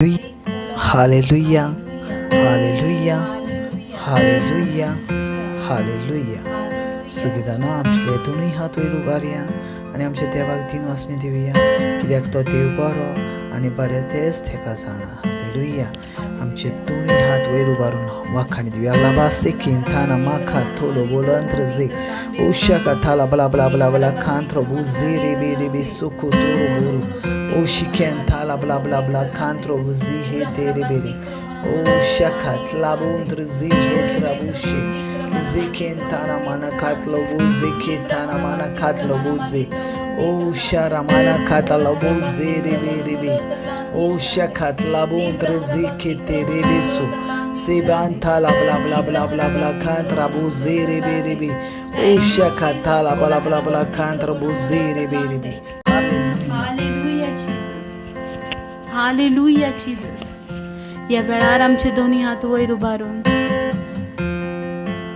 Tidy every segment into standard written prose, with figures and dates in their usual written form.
Hallelujah, hallelujah, hallelujah, hallelujah. सगळीं जाणां आमचे दोनूय हात वयर उबारया आनी आमच्या देवाक दिन वासणी दिवया, कित्याक तो देव बरो आनी बरें तेच तेका जाणा. हालेलुया. आमचे दोनूय हात वयर उबारून वाखाणी दिवया. लाबासे किंताना माखा थोलो बोलंत्र जे ओशका थाला बला बला बला बला खांत्रो बुझे रे बे रे सुखो तोरो बोरो ओशिकेन थाला बला बला बला खांत्रो बुझी हे तेरे बेरे ओ शखत लाबुंत्र जी हे त्राबुशे zikin tana mana katlo buzi tana mana katlo buzi o shara mana katlo buzi ribi ribi o shakat labuntre ziki teribisu sibanta la bla bla bla bla bla kantra buzi ribi ribi o shakat la bla bla bla kantra buzi ribi ribi. Hallelujah Jesus, hallelujah Jesus. या वेळार आमचे दोन्ही हात वयर उबारून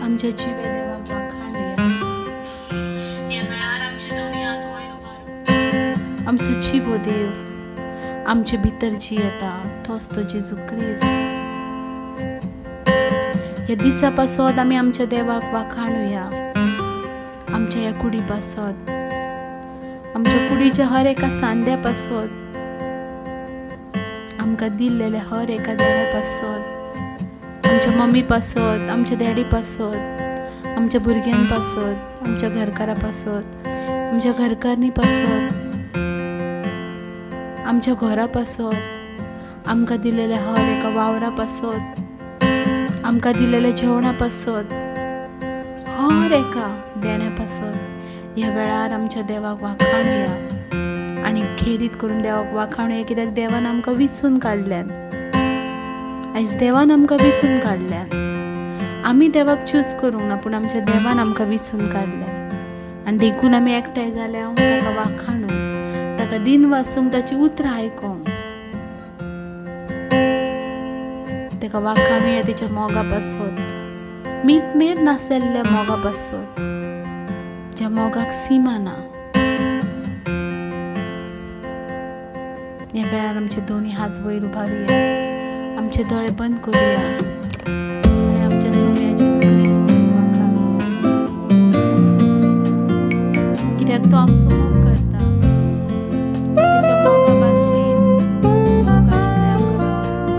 आमच्या जिवे देवाक वाखाणुया. या वेळार आमचे दोन्ही हात वयर उबारून आमचो जिवो देव आमचे भितर जियेता तोच तो जेजू क्रिस्त. ह्या दिसा पासत आमी आमच्या देवाक वाखाणुया. आमच्या ह्या कुडी पासत, आमच्या कुडीच्या हर एका सांद्या पासत, आमकां दिल्लेल्या हर एका देण्या पासत, आमच्या मम्मी पासत, आमच्या डॅडी पासत, आमच्या भुरग्यां पासत, आमच्या घरकारा पासत, आमच्या घरकारणी पासत, आमच्या घरा पासत, आमकां दिलेल्या हर एका वावरा पासत, आमकां दिलेल्या जेवणा पासत, हर एका देण्या पासत ह्या वेळार आमच्या देवाक वाखाणुया आनी खेरीत करून देवाक वाखाणुया, कित्याक देवान आमकां विचून काडल्यान. आयज देवान आमकां विचून काडल्यान. आमी देवाक चूज करूंक ना, पूण आमच्या देवान आमकां विचून काडल्यान आनी देखून आमी एकठांय जाल्या ताका वाखाणूंक, ताका दिन वासूंक, ताची उतरां आयकोंक. ताका वाखाणुया तेच्या मोगा पासत, मीत मेर नासलेल्या मोगा पासत, ज्या मोगाक सीमा ना. ह्या वेळार आमचे दोन्ही हात वयर उबारुया, आमचे दोळे बंद करुया आनी आमच्या सोम्या जेजू क्रिस्ताक वाखाणुया, कित्याक तो आमचो मोग करता. तेच्या मोगा भाशेन मोग आनी खंय आमकां मेळचो.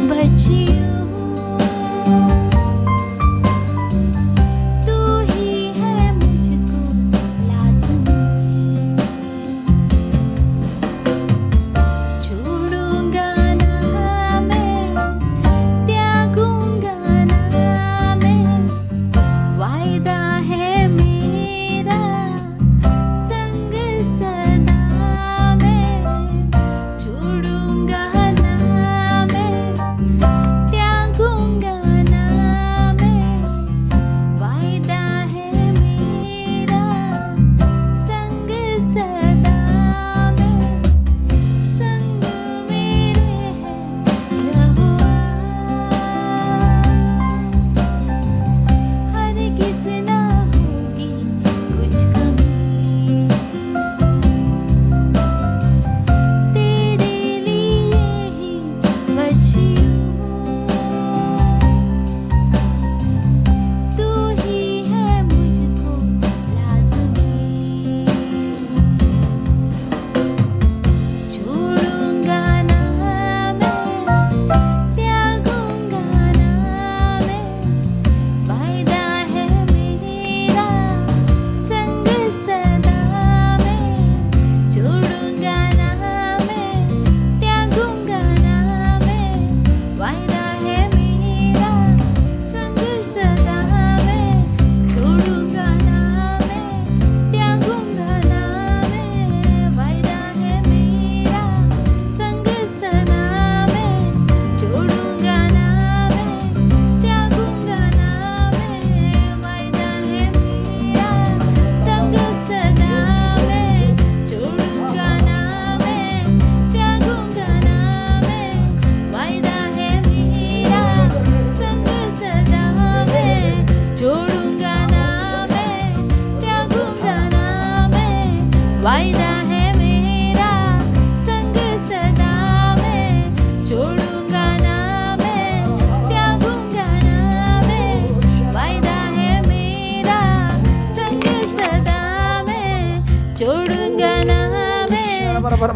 बची हूँ। तू ही है मुझको लाज़मी, छोड़ूंगा ना मैं, त्यागूंगा ना मैं, वायदा है मेरा संग सदा मैं, छोड़ूंगा ना मैं, त्यागूंगा ना मैं, वायदा है मेरा संग सदा मैं, संग मेरे है यहोवा, हरगिज़ ना होगी कुछ कमी, तेरे लिए ही बची हूँ, तू ही है मुझको लाज़मी, छोड़ूंगा ना मैं, त्यागूंगा ना मैं, वायदा है मेरा संग सदा मैं, छोड़ूंगा ना मैं, त्यागूंगा ना मैं, वायदा है मेरा संग सदा मैं, छोड़ूंगा ना मैं, त्यागूंगा ना मैं, वायदा है मेरा संग सदा मैं, छोड़ूंगा ना मैं, त्यागूंगा ना मैं, वायदा है मेरा संग सदा मैं, छोड़ूंगा ना मैं, त्यागूंगा ना मैं, वायदा है मेरा संग सदा मैं, छोड़ूंगा ना मैं, त्यागूंगा ना मैं, वायदा है मेरा संग सदा मैं, छोड़ूंगा ना मैं, त्यागूंगा ना मैं, वायदा है मेरा संग सदा मैं, छोड़ूंगा ना मैं,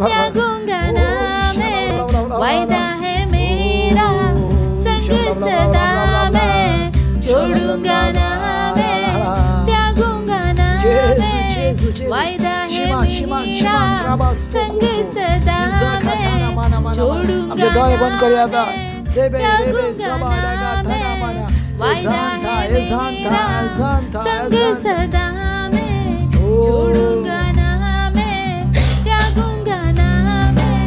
त्यागूंगा ना मैं, वायदा है मेरा संग सदा मैं, छोड़ूंगा ना मैं, त्यागूंगा ना मैं, वायदा है मेरा संग सदा मैं, छोड़ूंगा आमचे दोळे बंद करूया ना आता. मैं, सेबे रेबे त्यागूंगा सबा ना डगा थना मैं, मना. वायदा एझांता है एझांता मेरा एझांता संग एझांता. सदा मैं, ओ छोड़ूंगा ना मैं, त्यागूंगा ना मैं,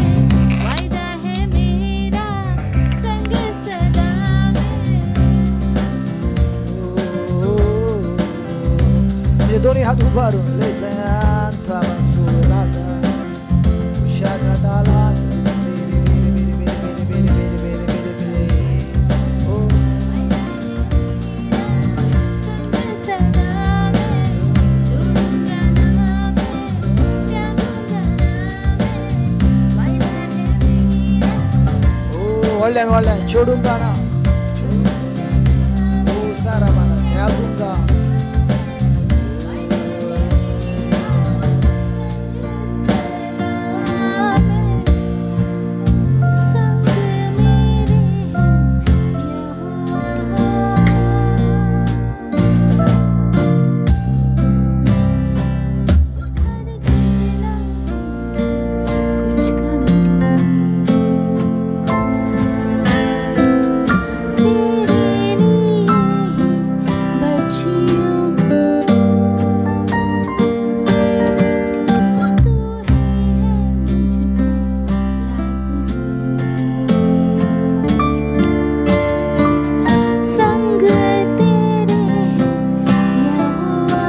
वायदा है मेरा संग सदा मैं। म्हणजे दोन्ही हात उभारून लेझांता सुराजा शाकाताला सेरे बेरे बेरे बेरे बेरे बेरे बेरे बेरे बेरे ओ वायदा है मेरा संग सदा मैं, छोड़ूंगा ना मैं, त्यागूंगा ना मैं, वायदा है मेरा। ओ व्हडल्यान व्हडल्यान छोडूंगा ना, ओ सारा माना त्यागूंगा. वायदा है मेरा संग सदा मैं, संग मेरे है यहोवा, हरगिज़ ना होगी कुछ कमी, तेरे लिए ही बची हूँ, तू ही है मुझको लाज़मी, संग तेरे है यहोवा,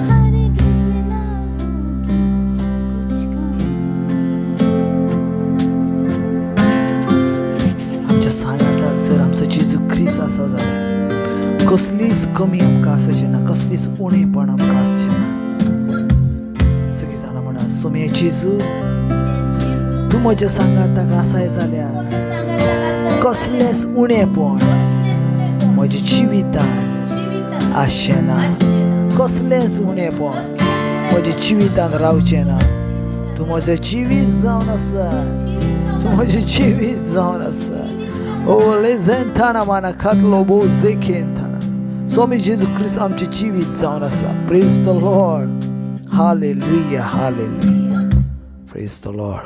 हरगिज़ ना होगी कुछ कमी। आमच्या सांगाताक जर आमचो जेजू क्रिस्त आसा जाल्यार कसलीच कमी आमकां आसचें ना, कसलीच उणेपण आमकां आसचें ना. सगळीं जाणां म्हणा, सोम्या जेजू, तूं म्हज्या सांगाताक आसाय जाल्यार कसलेंच उणेपण म्हज्या जिवितांत आसचें ना, कसलेंच उणेपण म्हज्या जिवितांत रावचें ना. तूं तूं म्हजें जिवीत जावन आसा, तूं म्हजें जिवीत जावन आसा. ओ लेझेंथाना माना खातलो बो जेखेंथाना. स्वामी जेजू क्रिस्त आमचें जिवीत जावन आसा. Praise the Lord. Hallelujah, hallelujah. Praise the Lord.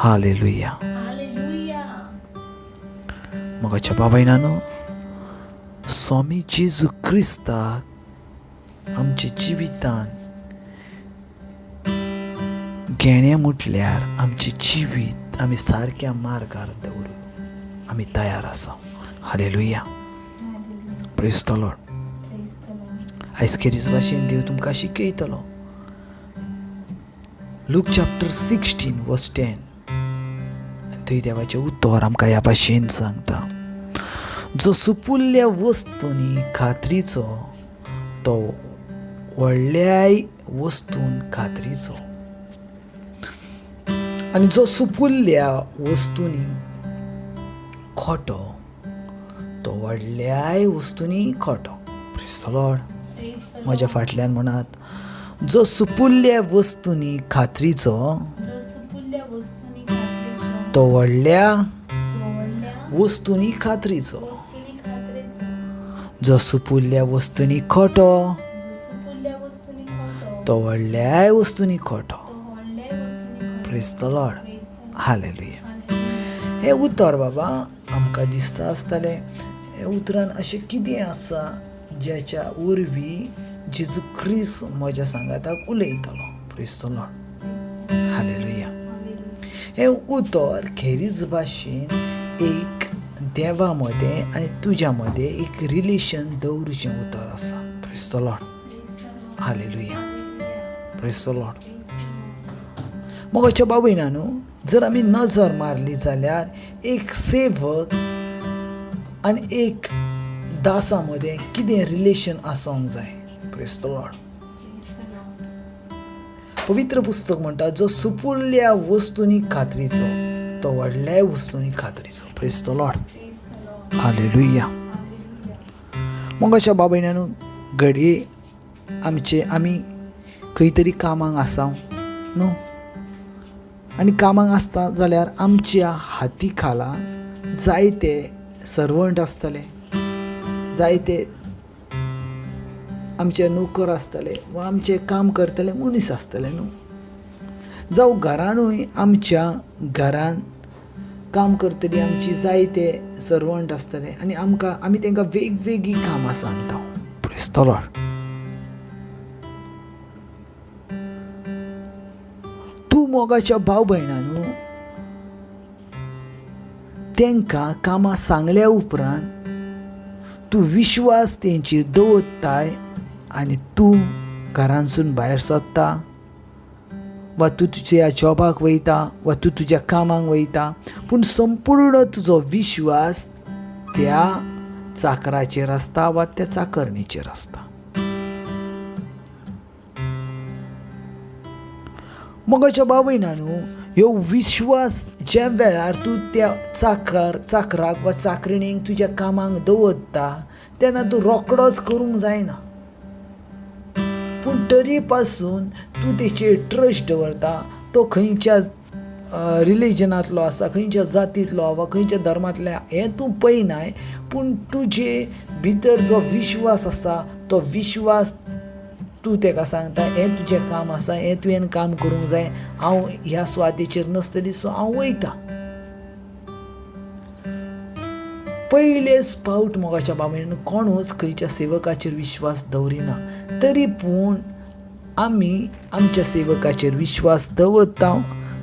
Hallelujah. मोगाच्या बाबायनानो, स्वामी जेजू क्रिस्ताक आमच्या जिवितान घेणें म्हटल्यार आमचें जिवीत आमी सारक्या मार्गार दवरूं आमी तयार आसा. हालेलुया. Praise the Lord. आयज खेरीज भाशेन देव तुमकां शिकयतलो. लूक चॅप्टर 16 वर्स 10 आनी थंय देवाचें उतर आमकां ह्या भाशेन सांगता, जो सुपुल्ल्या वस्तूंनी खात्रीचो तो व्हडल्याय वस्तून खात्रीचो, आनी जो सुपुल्ल्या वस्तूंनी खोटो तो व्हडल्याय वस्तूंनी खोटो. Praise the Lord. म्हज्या फाटल्यान म्हणात, जो सुपुल्ल्या वस्तूंनी खात्रीचो तो व्हडल्या वस्तूंनी खात्रीचो, जो सुपुल्ल्या वस्तूंनी खोटो तो व्हडल्याय वस्तूंनी खोटो. Praise the Lord. Hallelujah. हें उतर बाबा आमकां दिसता आसतलें. हे उतरान अशें कितें आसा ज्याच्या वरवीं जेजू क्रिस्त म्हज्या सांगाताक उलयतलो. Praise the Lord. Hallelujah. हें उतर खेरीज भाशेन एक देवा मदें आनी तुज्या मदें एक रिलेशन दवरुचें उतर आसा. Praise the Lord. Hallelujah. Praise the Lord. मोगाच्या बाबयना न्हू, जर आमी नजर मारली जाल्यार एक सेवक आनी एक दासा मदें कितें रिलेशन आसूंक जाय. Praise the Lord. पवित्र पुस्तक म्हणटा, जो सुपुल्ल्या वस्तूंनी खात्रीचो तो व्हडल्या वस्तूंनी खात्रीचो. Praise the Lord. Hallelujah. मोगाच्या बाबयना न्हू, घडये आमचे आमी खंय तरी कामाक आसा न्हू, आनी कामाक आसता जाल्यार आमच्या हाती खाला जायते सर्वंट आसतले, जायते आमचे नोकर आसतले वा आमचें काम करतले मनीस आसतले न्हू. जावं घरानूय आमच्या घरान काम करतली आमची जायते सर्वंट आसतले आनी आमकां आमी तांकां वेगवेगळीं कामां सांगता. Praise the Lord. तूं मोगाच्या भाव भयणा न्हू, तांकां कामां सांगल्या उपरांत तूं विश्वास तेंचेर दवरताय आनी तूं घरांसून भायर सरता वा तूं तुज्या जॉबाक वयता वा तूं तुज्या कामाक वयता, पूण संपूर्ण तुजो विश्वास त्या चाकराचेर आसता वा त्या चाकरणीचेर आसता. मोगाच्या बाबयना न्हू, ह्यो विश्वास ज्या वेळार तूं त्या चाकराक वा चाकरणीक तुज्या कामाक दवरता तेन्ना तूं रोकडोच करूंक जायना, पूण तरी पासून तूं तेचेर ट्रस्ट दवरता. तो खंयच्या रिलिजनांतलो आसा, खंयच्या जातींतलो वा खंयच्या धर्मांतलो हें तूं पळयनाय, पूण तुजे भितर जो विश्वास आसा तो विश्वास तूं ताका सांगता, हें तुजें काम आसा, हें तुवें काम करूंक जाय, हांव ह्या सुवातेचेर नासतली सो हांव वयता. पयलेच फावट मोगाच्या बाबतीन कोणूच खंयच्या सेवकाचेर विश्वास दवरिना, तरी पूण आमी आमच्या सेवकाचेर विश्वास दवरता.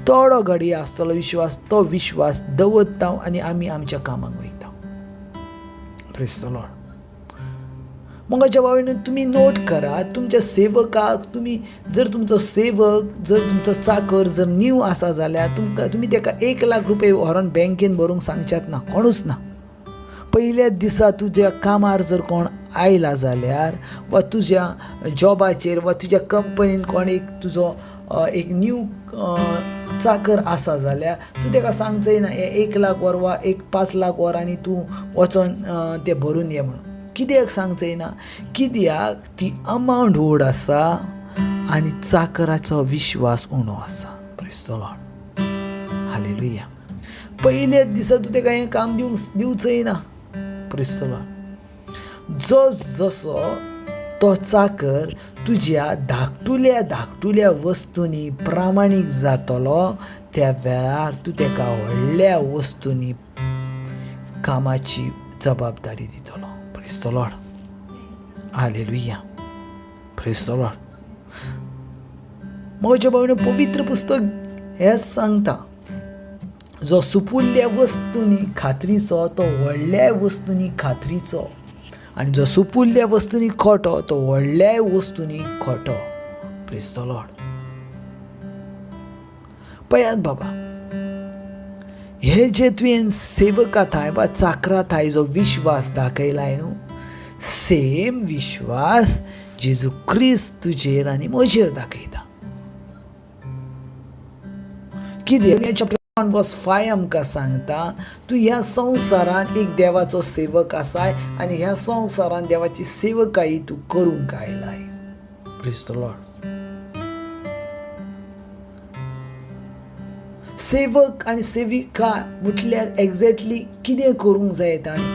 थोडो घडये आसतलो विश्वास, तो विश्वास दवरता आनी आमी आमच्या कामाक वयता. Praise the Lord. मोगाच्या बाबतीन तुमी नोट करात, तुमच्या सेवकाक तुमी जर तुमचो सेवक जर तुमचो चाकर जर न्यू आसा जाल्यार तुमकां तुमी ताका 1 लाख रुपये व्हरोन बँकेन भरूंक सांगच्यात ना, कोणूच ना. पयल्या दिसा तुज्या कामार जर कोण आयला जाल्यार वा तुज्या जॉबाचेर वा तुज्या कंपनीन कोण एक तुजो एक न्यू चाकर आसा जाल्यार तूं ताका सांगचय ना हें 1 लाख वर वा 5 लाख वर आनी तूं वचोन तें भरून ये म्हणून. कित्याक सांगचय ना? कित्याक ती अमावंट व्हड आसा आनी चाकराचो विश्वास उणो आसा. Praise the Lord. Hallelujah. पयल्याच दिसा तूं तेका हें काम दिवचोय ना. Praise the Lord. जो जसो तो चाकर तुज्या धाकटुल्या धाकटुल्या वस्तूंनी प्रामाणीक जातलो त्या वेळार तूं तेका व्हडल्या वस्तूंनी कामाची जबाबदारी दितलो. Praise the Lord. Hallelujah. Praise the Lord. म्हज्या भावनो, पवित्र पुस्तक हें सांगता, जो सुपुल्ल्या वस्तूंनी खात्रीचो तो व्हडल्या वस्तूंनी खात्रीचो, आनी जो सुपुल्ल्या वस्तूंनी खोटो तो व्हडल्या वस्तूंनी खोटो. Praise the Lord. पळयात बाबा, हे जे तुवें सेवका थांय वा चाकरा थांय जो विश्वास दाखयलाय न्हू, सेम विश्वास जेजू क्रिस्त तुजेर आनी म्हजेर दाखयता. कितें चॅप्टर 1 वर्स 5 आमकां सांगता, तूं ह्या संवसारान एक देवाचो सेवक आसाय आनी ह्या संवसारान देवाची सेवकाई तूं करूंक आयलाय. Praise the Lord. सेवक आनी सेविका म्हटल्यार एग्जॅक्टली कितें करूंक जाय ताणें?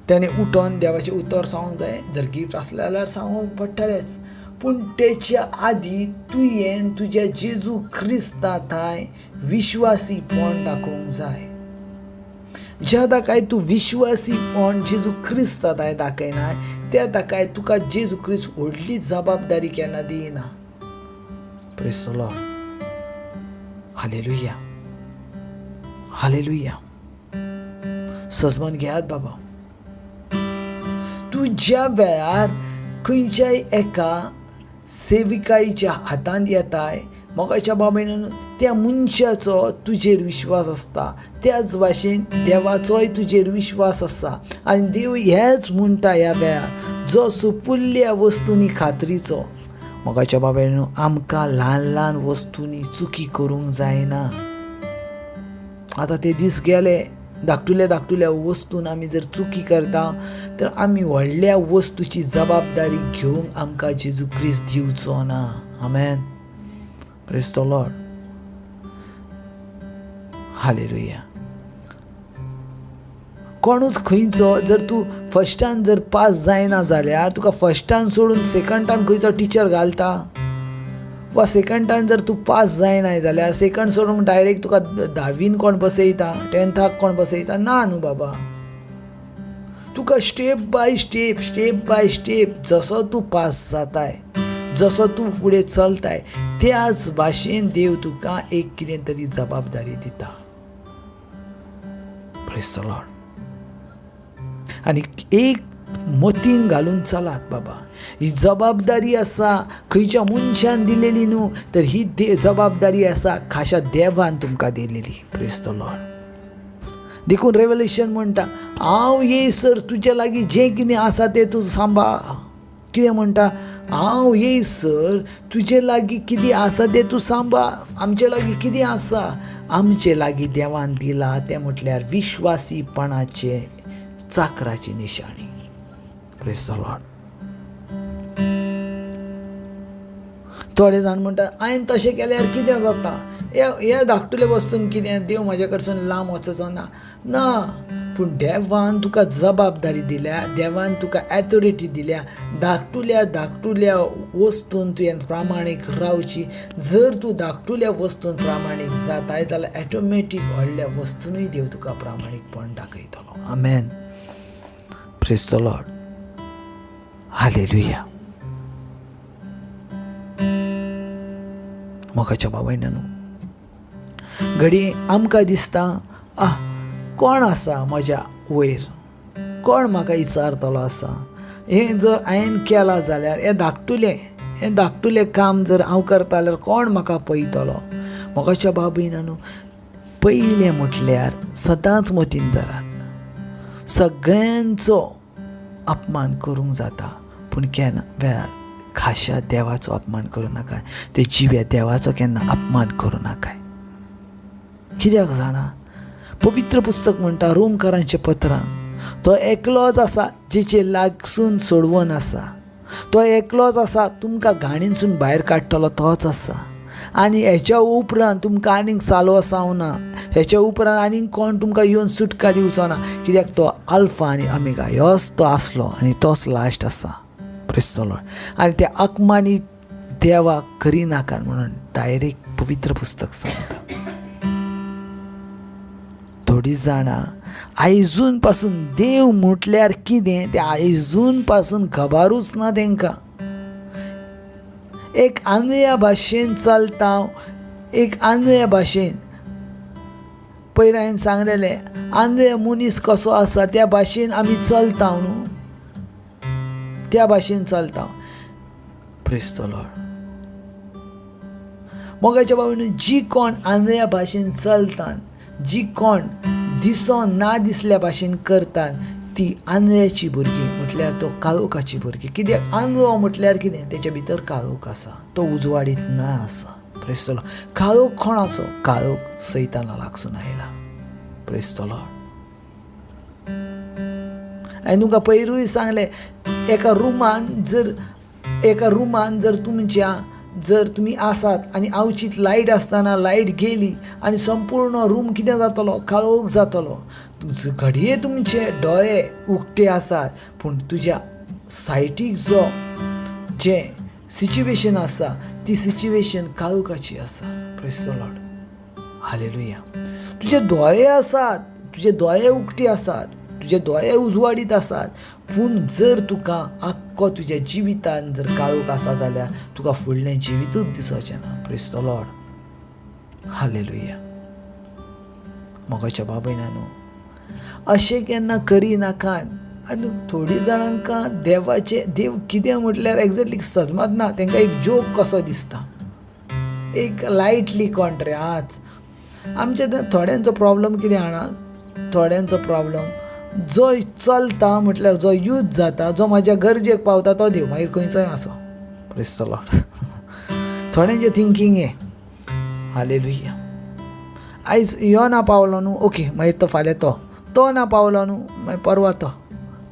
ताणें उठोन देवाचें उतर सांगूंक जाय, जर गिफ्ट आसलें जाल्यार सांगूंक पडटलेंच, पूण तेच्या आदी तुवें तुज्या जेजू क्रिस्ता थांय विश्वासीपण दाखोवंक जाय. ज्या ताकाय तूं विश्वासीपण जेजू क्रिस्ता थांय दाखयनाय त्या ताकाय तुका जेजू क्रिस्त व्हडली जबाबदारी केन्ना दिना. Praise the Lord. Hallelujah. Hallelujah. सजमन घेयात बाबा, तूं ज्या वेळार खंयच्याय एका सेविकाईच्या हातांत येताय, मोगाच्या बाबेन त्या मनशाचो तुजेर विश्वास आसता, त्याच भाशेन देवाचोय तुजेर विश्वास आसता. आनी देव हेच म्हणटा ह्या वेळार, जो सुपुल्ल्या वस्तूंनी खात्रीचो. मोगाच्या बाबेन आमकां ल्हान ल्हान वस्तूंनी चुकी करूंक जायना. आतां ते दीस गेले, धाकटुल्या धाकटुल्या वस्तून आमी जर चुकी करता तर आमी व्हडल्या वस्तूची जबाबदारी घेवंक आमकां जेजू क्रिस्त दिवचो ना. आमेन. Praise the Lord. Hallelujah. कोणूच खंयचो जर तूं फर्स्टान जर पास जायना जाल्यार तुका फर्स्टान सोडून सेकंडान खंयचो टिचर घालता, वा सेकंडान जर तूं पास जायना जाल्यार सेकंड सोडून डायरेक्ट तुका धावीन कोण बसयता, टेंथाक कोण बसयता? ना न्हू बाबा. तुका step by step, step by step जसो तूं पास जाताय, जसो तूं फुडें चलताय, त्याच भाशेन देव तुका एक कितें तरी जबाबदारी दिता. Praise the Lord. आनी एक मतीन घालून चलात बाबा, ही जबाबदारी आसा खंयच्या मनशान दिलेली न्हू, तर ही जबाबदारी आसा खाशा देवान तुमकां दिलेली. Praise the Lord. देखून रेवलेशन म्हणटा, हांव येयसर तुज्या लागीं जें कितें आसा तें तूं सांबाळ. कितें म्हणटा? हांव येयसर तुजे लागीं कितें आसा तें तूं सांबाळ. आमचे लागीं कितें आसा? आमचे लागीं देवान दिला तें म्हटल्यार विश्वासीपणाचें चाकराची निशाणी. Praise the Lord. थोडे जाण म्हणटात, हांवें तशें केल्यार कितें जाता? हे धाकटुले वस्तून कितें देव म्हाज्या कडसून लांब वचचो ना? ना, पूण देवान तुका जबाबदारी दिल्या, देवान तुका एथोरिटी दिल्या. धाकटुल्या धाकटुल्या वस्तून तुवें प्रामाणीक रावची. जर तूं धाकटुल्या वस्तून प्रामाणीक जाताय जाल्यार ऑटोमॅटीक व्हडल्या वस्तूनय देव तुका प्रामाणीकपण दाखयतलो. आमेन. Praise the Lord. Hallelujah. मोगाच्या बाबायनानू, घडये आमकां दिसता, आह, कोण आसा म्हज्या वयर, कोण म्हाका विचारतलो आसा? हें जर हांवें केलां जाल्यार हें धाकटुलें, हें धाकटुलें काम जर हांव करता जाल्यार कोण म्हाका पळयतलो? मोगाच्या बाबयनानू, पयलें म्हटल्यार सदांच मतीन धरात, सगळ्यांचो अपमान करूंक जाता, पूण केन्ना वेळार खाशा देवाचो अपमान करूं नाका. ते जिव्या देवाचो केन्ना अपमान करूं नाकाय. कित्याक जाणा? पवित्र पुस्तक म्हणटा रोमकारांच्या पत्रां, तो एकलोच आसा जेचे लागसून सोडवन आसा, तो एकलोच आसा तुमकां घाणीनसून भायर काडटलो, तोच आसा. आनी हेच्या उपरांत तुमकां आनीक सालो आसावना, हेच्या उपरांत आनीक कोण तुमकां येवन सुटका दिवचो ना, कित्याक तो आल्फा आनी ओमेगा ह्योच तो आसलो आनी तोच लास्ट आसा. Praise the Lord. आनी त्या अकमानी देवाक करिनाका म्हणून डायरेक्ट पवित्र पुस्तक सांगता. थोडीं जाणां आयजून पासून देव म्हटल्यार कितें तें आयजून पासून खबरूच ना तांकां. एक आंधळ्या भाशेन चलता, एक आंधळ्या भाशेन. पयर हांवें सांगलेलें, आंधळे मनीस कसो आसा त्या भाशेन आमी चलता न्हू, त्या भाशेन चलता. Praise the Lord. मोगाच्या बाबतीन जी कोण आंधळ्या भाशेन चलतात, जी कोण दिसोन ना दिसल्या भाशेन करतात, ती आंधळ्याची भुरगीं, म्हटल्यार तो काळोखाची भुरगीं. कित्याक आंधळो म्हटल्यार कितें, तेच्या भितर काळोख आसा, तो उजवाडीत ना आसा. Praise the Lord. काळोख कोणाचो? काळोख सैताना लागसून आयला. Praise the Lord. हांवें तुमकां पयरूय सांगलें, एका रुमान जर तुमच्या जर तुमी आसात आनी आवचीत लायट आसतना लायट गेली आनी संपूर्ण रूम कितें जातलो, काळोख जातलो. घडये तुमचे दोळे उक्ते आसात, पूण तुज्या सायटीक जो जें सिच्युएशन आसा ती सिच्युएशन काळोखाची आसा. Praise the Lord. Hallelujah. तुजे दोळे आसात, तुजे दोळे उक्ते आसात, तुजे दोळे उजवाडीत आसात, पूण जर तुका आख्खो तुज्या जिवितान जर काळोख आसा जाल्यार तुका फुडलें जिवितूच दिसचें ना. Praise the Lord. Hallelujah. मोगाच्या बाबयनानो, अशें केन्ना करिनाकात. आनी थोडी जाणांकां देवाचें देव कितें म्हटल्यार एग्जॅक्टली सजमत ना, तांकां एक जोक कसो दिसता, एक लायटली कोण रे. आज आमच्या थोड्यांचो प्रॉब्लम कितें जाणा, थोड्यांचो प्रॉब्लम जो चलता म्हटल्यार जो यूज जाता, जो म्हाज्या गरजेक पावता तो देव, मागीर खंयचोय आसो. Praise the Lord. थोड्यांचें थिंकींग हें. हालेलुया. आयज यो ना पावलो न्हू, ओके, मागीर तो फाल्यां तो, तो ना पावलो न्हू, मागीर परवा तो,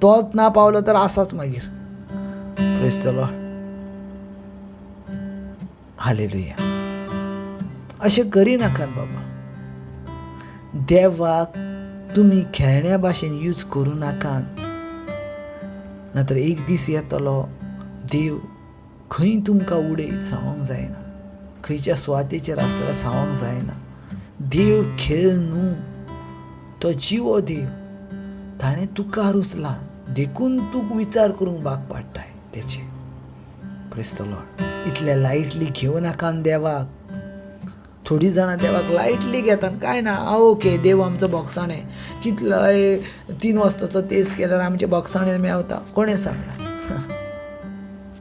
तोच ना पावलो तर आसाच मागीर. Praise the Lord. Hallelujah. अशें करिनाकात बाबा. देवाक तुमी खेळण्या भाशेन यूज करूं नाकात, नातर एक दीस येतलो देव खंय तुमकां उडयत सांगूंक जायना, खंयच्या सुवातेचेर आसतना सांगूंक जायना. देव खेळ न्हू, तो जिवो देव. ताणें तुका रुचला देखून तूं विचार करूंक भाग पाडटाय तेचे. Praise the Lord. इतलें लायटली घेवं नाका देवाक. थोडीं जाणां देवाक लायटली घेतात, कांय ना, आ ओके देव आमचो बोगसाणें, कितलो 3 वाजताचो तेज केल्यार आमचें बोगसाणें मेवता, कोणें सांगलां?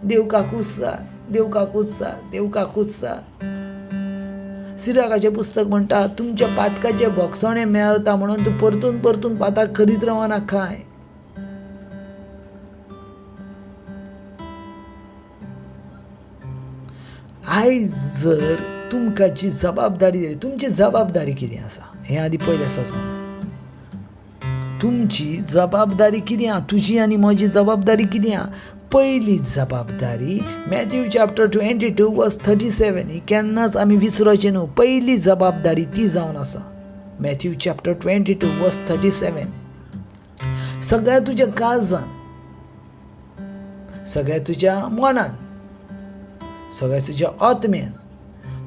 देव काकूच सा, देव काकूच सा, देव काकूच सा. सिराकाचें पुस्तक म्हणटा तुमच्या पातकाचें बोगसणें मेळता म्हणून तूं परतून परतून पाताक करीत रावना कांय. आयज जर तुमकां जी जबाबदारी दिली, तुमची जबाबदारी कितें आसा हें आदी पयलें सजमना. तुमची जबाबदारी कितें आसा, तुजी आनी म्हजी जबाबदारी कितें आसा? पयली जबाबदारी मॅथ्यू चॅप्टर 22 वर्स 37 ही केन्नाच आमी विसरोचें न्हू. पयली जबाबदारी ती जावन आसा मॅथ्यू चॅप्टर 22 वर्स 37. सगळ्या तुज्या काळजान, सगळ्या तुज्या मनान, सगळ्या तुज्या आत्म्यान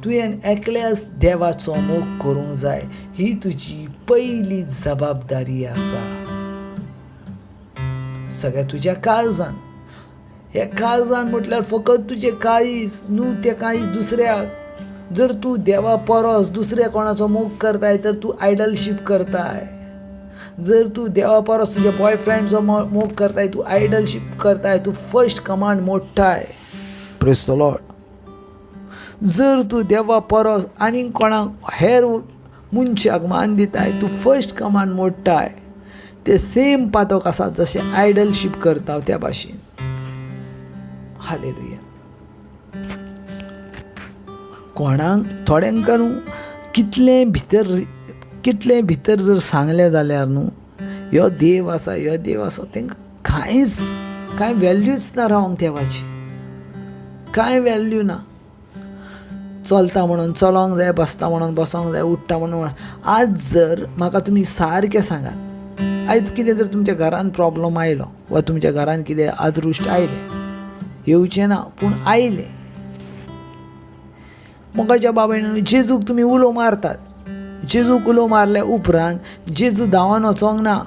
तुवें एकल्याच देवाचो मोग करूंक जाय. ही तुजी पयली जबाबदारी आसा. सगळ्या तुज्या काळजान, हे काळजान म्हटल्यार फकत तुजें काळीज न्हू, तें काळीज दुसऱ्याक. जर तूं देवा परस दुसऱ्या कोणाचो मोग करताय तर तूं आयडलशीप करताय. जर तूं देवा परस तुज्या बॉयफ्रेंडचो मोग करताय, तूं आयडलशीप करताय, तूं फर्स्ट कमांड मोडटाय. Praise the Lord. जर तूं देवा परस आनीक कोणाक हेर मनशाक मान दिताय, तूं फर्स्ट कमांड मोडटाय. ते सेम पातक आसा जशें आयडलशीप करता त्या भाशेन. हालेलुया. कोणाक थोड्यांक न्हू कितलें भितर जर सांगलें जाल्यार न्हू, यो देव आसा, यो देव आसा, तांकां कांयच कांय व्हॅल्यूच ना रावंक देवाची, कांय व्हॅल्यू ना. चलता म्हणून चलोंक जाय, बसता म्हणून बसोंक जाय, उठ्ठा म्हणून. आज जर म्हाका तुमी सारकें सांगात, आयज कितें जर तुमच्या घरान प्रॉब्लम आयलो वा तुमच्या घरान कितें अदृश्ट आयलें, येवचें ना पूण आयलें, मोगाच्या बाबायन जेजूक तुमी उलो मारतात, जेजूक उलो मारल्या उपरांत जेजू धांवन वचोंक ना,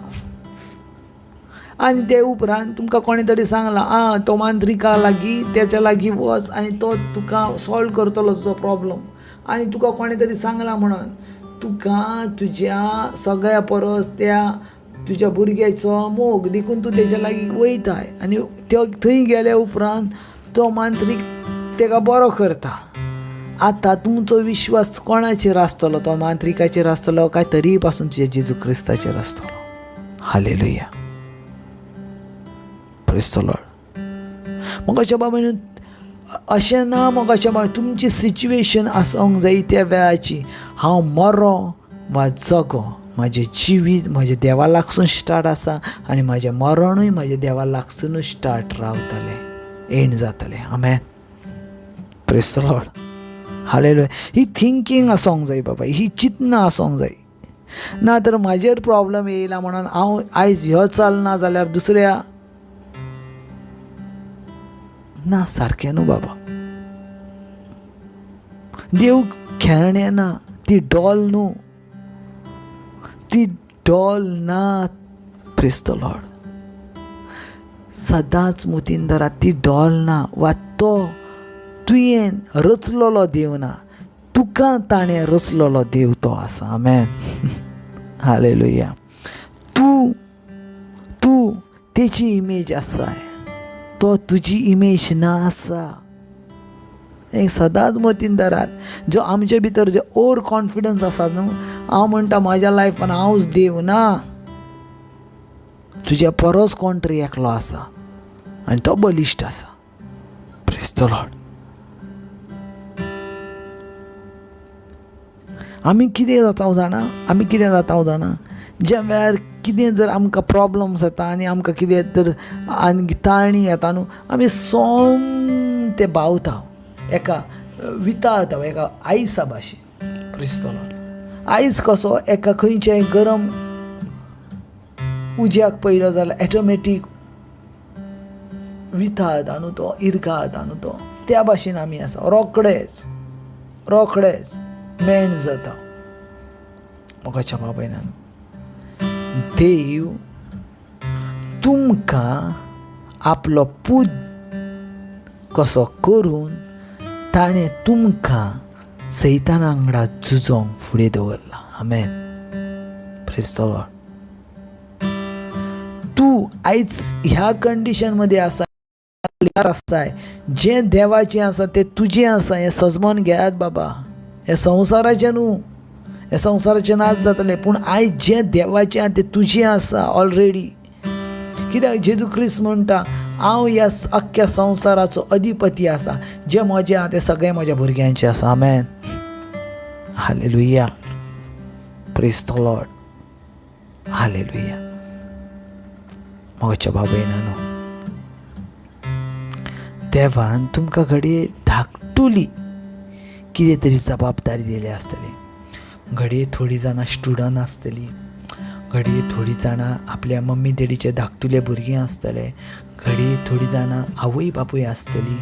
आनी ते उपरांत तुमकां कोणें तरी सांगलां आं तो मांत्रिका लागीं तेच्या लागीं वच आनी तो तुका सॉल्व करतलो तुजो प्रॉब्लम, आनी तुका कोणें तरी सांगलां म्हणून तुका तुज्या सगळ्या परस त्या तुज्या भुरग्याचो मोग देखून तूं तेच्या लागीं वयताय, आनी तो थंय गेल्या उपरांत तो मांत्रीक तेका बरो करता. आतां तुमचो विश्वास कोणाचेर आसतलो? तो मांत्रिकाचेर आसतलो काय तरी पासून तुज्या जेजू क्रिस्ताचेर आसतलो? हालेलुया, प्रेज the Lord. मोगाच्या बाबांनो, अशें ना मोगाच्या बाबा, तुमची सिच्युएशन आसूंक जाय त्या वेळाची, हांव मरो वा जगो, म्हाजें जिवीत म्हज्या देवा लागसून स्टार्ट आसा आनी म्हाजें मरणूय म्हाज्या देवा लागसुनूच स्टार्ट रावतलें, एंड जातलें. आमेन, प्रेज the Lord, hallelujah. He thinking आसूंक जाय बाबा, ही चिंतना आसूंक जाय. ना तर म्हाजेर प्रॉब्लम येयला म्हणून हांव आयज ह्यो चलना जाल्यार दुसऱ्या ना, सारकें न्हू बाबा. देव खेळणें ना, ती डॉल न्हू, ती डॉल ना. प्रेज the Lord. सदांच मुतीन धरात, ती डॉल ना वा तो तुवें रचलोलो देव ना, तुका ताणें रचलोलो देव तो आसा. आमेन, हालेलुया. तूं तूं तेची इमेज आसा, तो तुजी इमेज ना आसा. हें सदांच मतीन धरात. जो आमचे भितर जो ओवर कॉन्फिडन्स आसा न्हू, हांव म्हणटा म्हाज्या लायफान हांवच देव ना, तुज्या परस कोण तरी एकलो आसा आनी तो बलिश्ट आसा. Praise the Lord. आमी कितें जाता जाणा, आमी कितें जाता जाणा, ज्या वेळार कितें जर आमकां प्रॉब्लम्स येता आनी आमकां कितें तर आनी ताळणी येता न्हू, आमी सोमते बावता, एका विताळता, एका आयसा भाशेन. Praise the Lord. आयस कसो एका खंयच्याय गरम उज्याक पयलो जाल्यार ऑटोमॅटीक विताळता न्हू, तो इरगाळता न्हू, तो त्या भाशेन आमी आसा, रोखडेच रोखडेच मेण जाता. मोगाच्या बाबायन, देव तुमकां आपलो पूत कसो करून ताणें तुमकां सैताना वांगडा झुजोंक फुडें दवरला. आमेन, प्रेज the Lord. तूं आयज ह्या कंडिशन मध्ये आसा आसताय, जें देवाचें आसा तें तुजें आसा, हें सजमोन घेयात बाबा. हें संवसाराचें न्हू, हें संवसाराचें नाच जातलें, पूण आयज जें देवाचें आसा तें तुजें आसा ऑलरेडी. कित्याक जेजू क्रिस्त म्हणटा, हांव ह्या अख्ख्या संवसाराचो अधिपती आसा, जें म्हजें आसा तें सगळें म्हज्या भुरग्यांचें आसा. आमेन, hallelujah, praise the Lord, hallelujah. म्हज्या बाबयनानो, देवान तुमकां घडये धाकटुली कितें तरी जबाबदारी दिल्या आसतली. घडये थोडीं जाणां स्टुडंट आसतलीं, घडये थोडीं जाणां आपल्या मम्मी डॅडीचे धाकटुले भुरगीं आसतले, घडये थोडीं जाणां आवय बापूय आसतली,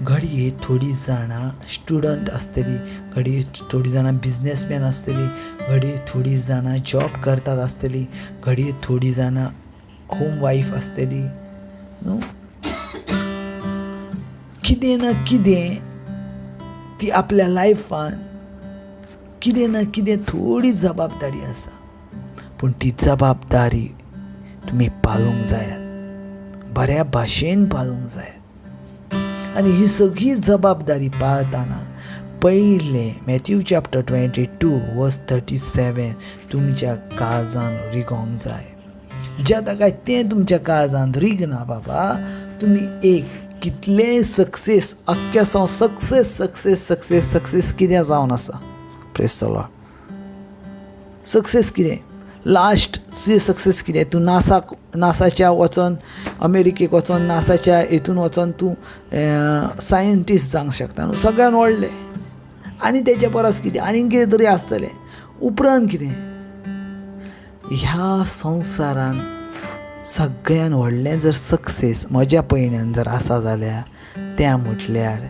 घडये थोडीं जाणां स्टुडंट आसतली, घडये थोडीं जाणां बिजनेसमॅन आसतली, घडये थोडीं जाणां जॉब करतात आसतली, घडये थोडीं जाणां होम वायफ आसतली न्हू. कितें ना कितें ती आपल्या लायफान कितें ना कितें थोडी जबाबदारी आसा, पूण ती जबाबदारी तुमी पाळूंक जायात, बऱ्या भाशेन पाळूंक जायात. आनी ही सगळी जबाबदारी पाळतना पयलें मॅथ्यू चॅप्टर 22 वर्स 37 तुमच्या काळजान रिगोंक जाय. ज्या काय तें तुमच्या काळजान रिगना बाबा, तुमी एक कितलें सक्सेस अख्ख्या संव सक्सेस सक्सेस सक्सेस सक्सेस कितें जावन आसा. Praise the Lord. Success कितें? लास्ट तुजें सक्सेस कितें? तूं नासाच्या वचोन, अमेरिकेक वचोन, नासाच्या हेतून वचोन तूं सायंटिस्ट जावंक शकता न्हू, सगळ्यान व्हडलें. आनी तेजे परस कितें आनीक कितें तरी आसतलें. उपरांत कितें? ह्या संवसारान सगळ्यान व्हडलें जर सक्सेस म्हज्या पयण्यान जर आसा जाल्यार त्या म्हटल्यार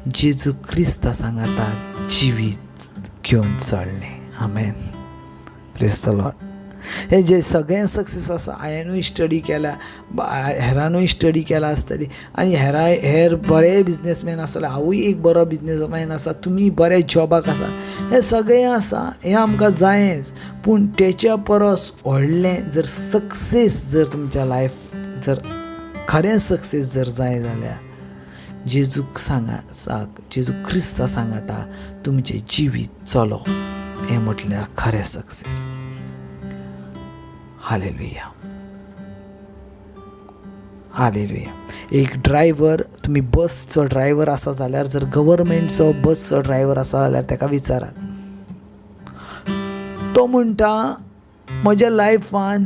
जेजू क्रिस्ता सांगाता जिवीत घेवन चलणें. आमेन. Praise the Lord. हे जे सगळें सक्सेस आसा, हांवेंनूय स्टडी केल्या, हेरानूय स्टडी केला आसतली, आनी हेर बरे बिजनेसमॅन आसतले, हांवूय एक बरो बिजनेसमॅन आसा, तुमी बरे जॉबाक आसा, हें सगळें आसा, हें आमकां जायच. पूण तेच्या परस व्हडलें जर सक्सेस जर तुमच्या लायफ जर खरें सक्सेस जर जाय जाल्यार जेजूक सांगा, जेजू क्रिस्ता सांगाता तुमचें जिवीत चलो, हें म्हटल्यार खरें सक्सेस. Hallelujah, hallelujah. एक ड्रायव्हर, तुमी बसचो ड्रायव्हर आसा जाल्यार, जर गव्हर्मेंटचो बसचो ड्रायव्हर आसा जाल्यार ताका विचारात. तो म्हणटा म्हज्या लायफान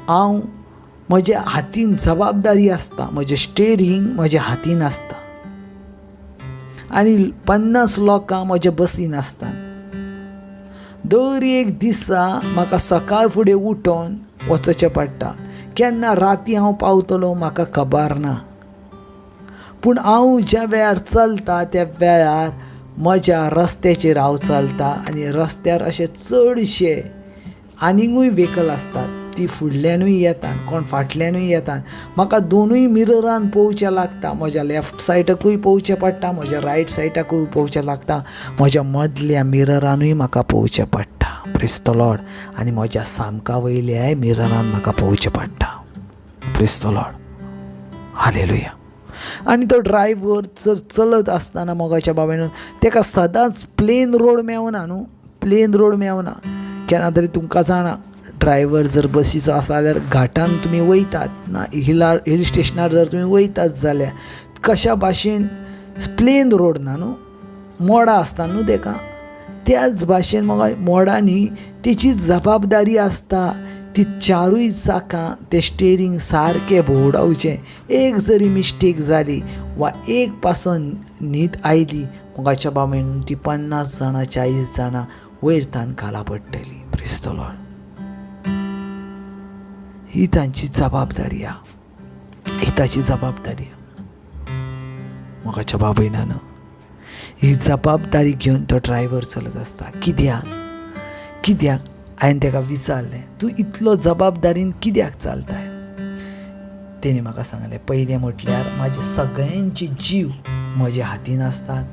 हांव म्हज्या हातीन जबाबदारी आसता, म्हजें स्टेरींग म्हज्या हातीन आसता आनी 50 लोकां म्हज्या बसीन आसता. दर एक दिसा म्हाका सकाळ फुडें उठोन वचचें पडटा. केन्ना राती हांव पावतलो म्हाका खबर ना, पूण हांव ज्या वेळार चलता त्या वेळार म्हज्या रस्त्याचेर हांव चलता आनी रस्त्यार अशे चडशे आनीकूय व्हेकल आसतात, ती फुडल्यानूय येतात, कोण फाटल्यानूय येतात. म्हाका दोनूय मिररान पळोवचें लागता, म्हज्या लेफ्ट सायडाकूय पळोवचें पडटा, म्हज्या रायट सायडाकूय पळोवचें लागता, म्हज्या मदल्या मिररानूय म्हाका पळोवचें पडटा. Praise the Lord. आनी म्हज्या सामका वयल्याय मिररान म्हाका पळोवचें पडटा. Praise the Lord. Hallelujah. आनी तो ड्रायव्हर जर चलत आसतना मोगाच्या बाबान ताका सदांच प्लेन रोड मेवना न्हू, प्लेन रोड मेवना. केन्ना तरी तुमकां जाणा, ड्रायव्हर जर बसीचो आसा जाल्यार घाटान तुमी वयतात ना, हिल स्टेशनार जर तुमी वयतात जाल्यार कशा भाशेन प्लेन रोड ना न्हू, मोडां आसता न्हू ताका, त्याच भाशेन म्हाका मोडांनी तेची जबाबदारी आसता ती चारूय चाकां तें स्टेरींग सारकें भोंवडावचें. एक जरी मिस्टेक जाली वा एक पासून न्हीद आयली मोगाच्या बाबेन ती 50 जाणां 40 जाणां वयर तान खाला पडटली. Praise the Lord. ही तांची जबाबदारी आहा, ही ताची जबाबदारी आहा मोगाच्या बाबयनान. ही जबाबदारी घेवन तो ड्रायव्हर चलत आसता. कित्याक कित्याक हांवें ताका विचारलें, तूं इतलो जबाबदारीन कित्याक चलताय? तेणी म्हाका सांगलें, पयलें म्हटल्यार म्हाजे सगळ्यांचे जीव म्हज्या हातीन आसतात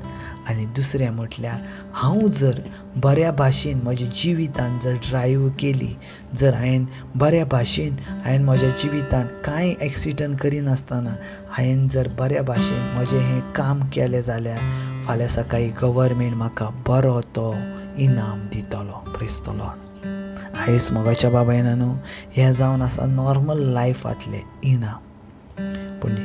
आनी दुसरें म्हटल्यार हांव जर बऱ्या भाशेन म्हज्या जिवितान जर ड्रायव्ह केली, जर हांवें बऱ्या भाशेन हांवें म्हज्या जिवितान कांय एक्सिडंट करिनासतना हांवें जर बऱ्या भाशेन म्हजें हें काम केलें जाल्यार फाल्यां सकाळीं गव्हर्मेंट म्हाका बरो तो इनाम दितलो. Praise the Lord. आयज मोगाच्या बाबायना न्हू, हें जावन आसा नॉर्मल लायफांतलें इनाम, पूण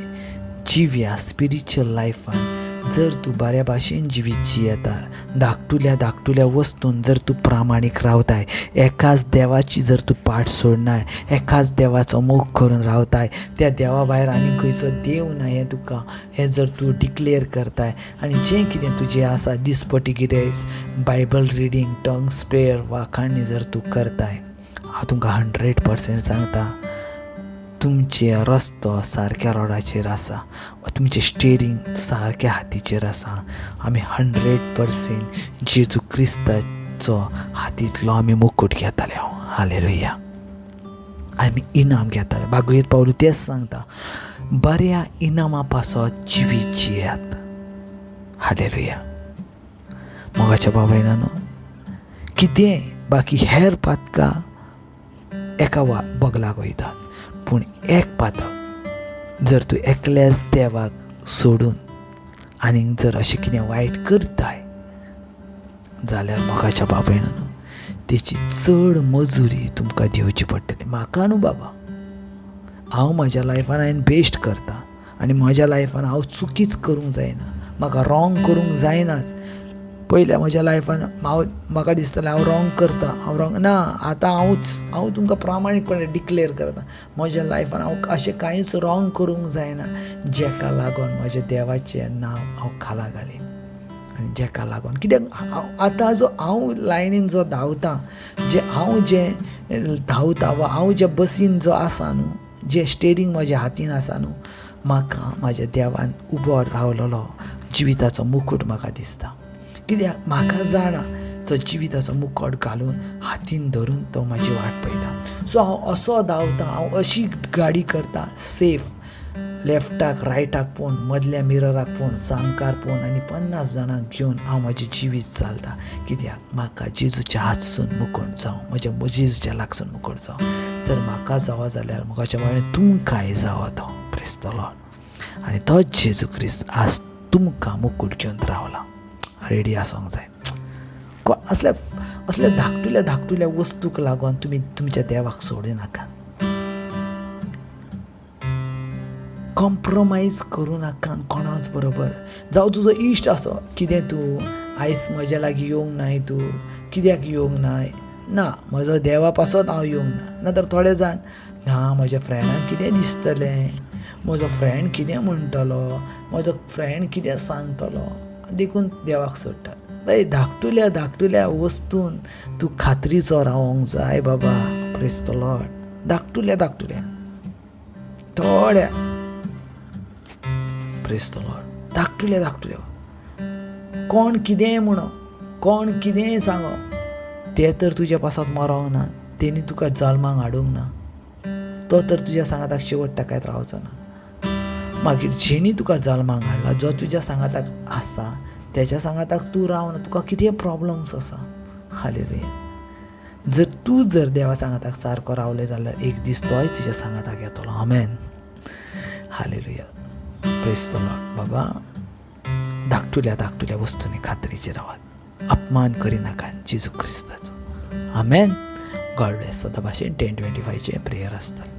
जिव्या स्पिरिच्युअल लायफान जर तूं बऱ्या भाशेन जिवीत जियेता, धाकटुल्या धाकटुल्या वस्तून जर तूं प्रामाणीक रावताय, एकाच देवाची जर तूं पाट सोडनाय, एकाच देवाचो मोग करून रावताय, त्या देवा भायर आनी खंयचो देव ना हें तुका हें जर तूं डिक्लेर करताय आनी जें कितें तुजें आसा दिसपटी कितें बायबल रिडींग, टंग्स प्रेयर, वाखाणणी जर तूं करताय, हांव तुमकां 100% सांगता, तुमचे रस्तो सारक्या रोडाचेर आसा वा तुमचें स्टेरींग सारक्या हातीचेर आसा. आमी 100% जेजू क्रिस्ताचो हातींतलो आमी मुकूट घेतले. हालेलुया. आमी इनाम घेतले. भागवत पावलू तेंच सांगता, बऱ्या इनामा पासत जिवीत जियात. हालेलुया. मोगाच्या बाबायनानो, कितेंय बाकी हेर पातकां एका बगलाक वयतात, पूण एक पातक जर तूं एकल्याच देवाक सोडून आनीक जर अशें कितें वायट करताय जाल्यार मोगाच्या बापायन तेची चड मजुरी तुमकां दिवची पडटली. म्हाका न्हू बाबा, हांव म्हज्या लायफान हांवें बेस्ट करता आनी म्हज्या लायफान हांव चुकीच करूंक जायना, म्हाका रॉंग करूंक जायनाच. पयल्या म्हज्या लायफान हांव म्हाका दिसतालें हांव रॉंग करता, हांव रॉंग ना. आतां हांव तुमकां प्रामाणीकपणे डिक्लेर करता, म्हज्या लायफान हांव अशें कांयच रॉंग करूंक जायना जेका लागून म्हज्या देवाचें नांव हांव खाला घालीन. आनी जेका लागून कित्याक आतां जो हांव लायनीन जो धांवता, जे हांव जें धांवता वा हांव जे बसीन जो आसा न्हू, जें स्टेरींग म्हज्या हातीन आसा न्हू, म्हाका म्हाज्या देवान उबो रावलेलो जिविताचो मुकूट म्हाका दिसता. कित्याक म्हाका जाणा तो जिविताचो मुकूट घालून हातीन धरून तो म्हाजी वाट पळयता. सो हांव असो धांवता, हांव अशी गाडी करता सेफ, लेफ्टाक रायटाक पळोवन, मदल्या मिरराक पळोवन, सामकार पळोवन आनी 50 जाणांक घेवन हांव म्हाजें जिवीत चलता. कित्याक म्हाका जेजूच्या हातसून मुकूट जावं, म्हज्या जेजूच्या लागसून मुकूट जावं. जर म्हाका जावो जाल्यार म्हाका म्हळें तुमकांय जावो तो. Praise the Lord. आनी तोच जेजू क्रिस्त आज तुमकां मुकूट घेवन रावला. रेडी आसूंक जाय. असल्या असल्या धाकटुल्या धाकटुल्या वस्तूक लागून तुमी तुमच्या देवाक सोडूं नाका, कॉम्प्रोमायज करूं नाका कोणाच बरोबर. जावं तुजो इश्ट आसो, कितें तूं आयज म्हज्या लागीं येवंक नाय, तूं कित्याक येवंक नाय, ना म्हजो देवा पासत हांव येवंक ना. ना तर थोडे जाण ना म्हज्या फ्रेंडाक कितें दिसतलें, म्हजो फ्रेंड कितें म्हणटलो, म्हजो फ्रेंड कितें सांगतलो, देखून देवाक सोडटा. बाय धाकटुल्या धाकटुल्या वस्तून तूं खात्रीचो रावोंक जाय बाबा. प्रेज the Lord. धाकटुल्या धाकटुल्या थोड्या, प्रेज the Lord, धाकटुल्या धाकटुल्या कोण कितेंय म्हणो, कोण कितेंय सांगो, ते तर तुज्या पासत मरोंक ना, तेणी तुका जल्माक हाडूंक ना, तो तर तुज्या सांगाताक शेवट टाकायत रावचो ना. मागीर जेणी तुका जल्माक हाडला, जो तुज्या सांगाताक आसा, तेज्या सांगाताक तूं रावना, तुका कितें प्रॉब्लम्स आसा. हालेलुया. जर तूं जर देवा सांगाताक सारको रावले जाल्यार एक दीस तोय तुज्या सांगाताक येतलो. आमेन. हालेलुया. Praise the Lord. बाबा धाकटुल्या धाकटुल्या वस्तूंनी खात्रीचेर रावात, अपमान करिनाका जेजू क्रिस्ताचो. आमेन. गॉड ब्लेस. सदां भाशेन 10:25 प्रेयर आसतलें.